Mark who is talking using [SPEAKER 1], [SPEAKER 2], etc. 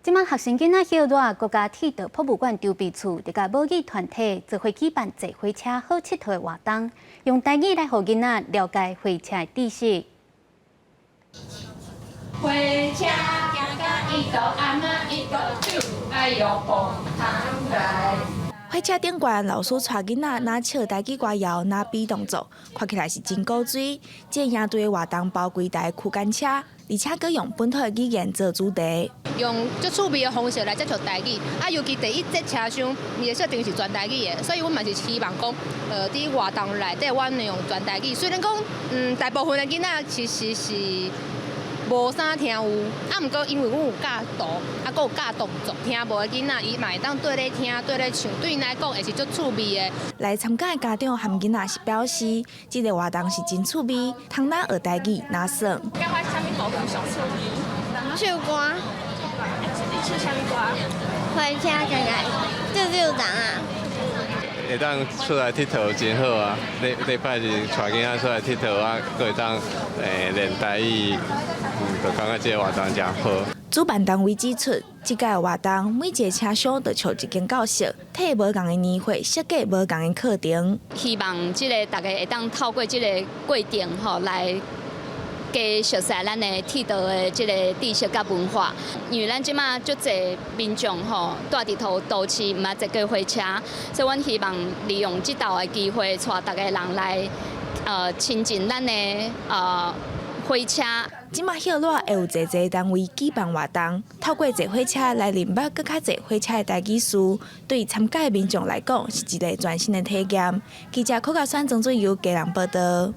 [SPEAKER 1] 這馬學生囡仔歇熱，國家鐵道博物館籌備處就佮母語團體做伙舉辦坐火車好𨑨迌的活動，用台語來予囡仔了解火車的知識。
[SPEAKER 2] 火車行到一度阿媽一度九，哎喲碰窗來。
[SPEAKER 3] 火車頂懸，老師帶囡仔若唱台語歌謠，若比動作，看起來是真古錐。這個營隊的活動包規台區間車，而且閣用本土的語言做主題。
[SPEAKER 2] 用足趣味的方式來接觸台語，啊，尤其第一節車廂，伊的設定是全台語的，所以阮嘛是希望講，佇活動內底，阮會用全台語。雖然講，大部分的囡仔其實是無啥聽有，啊，毋過因為阮有教圖，啊，閣有教動作，聽無的囡仔伊嘛會當綴咧聽，綴咧唱，對𪜶來講會是足趣味的。
[SPEAKER 3] 來參加的家長和囡仔是表示，這個活動是真趣味，通若學台語，若耍。
[SPEAKER 4] 感覺啥物部分上趣味？
[SPEAKER 5] 唱歌。
[SPEAKER 4] 你唱啥物歌？
[SPEAKER 5] 火車感覺溜溜長啊。
[SPEAKER 6] 會當出來𨑨迌真好啊！禮禮拜日帶囡仔出來𨑨迌啊，閣會當練台語，就感覺這個活動誠好。
[SPEAKER 3] 主辦單位指出，這屆活動每一個車廂就像一間教室，提無仝的年歲設計無仝的課程。
[SPEAKER 7] 希望這个大家會當透過這個過程吼來加熟悉咱的鐵道的這个知識佮文化，因為咱這馬足濟民眾吼蹛佇頭都市，毋捌坐過火車，所以阮希望利用這道的機會，帶逐家人來親近咱的火車。
[SPEAKER 3] 這馬歇熱會有濟濟單位舉辦活動，透過坐火車來認捌閣較濟火車的台語詞，對參加的民眾來講是一個全新的體驗。記者柯家選、曾水友家人報道。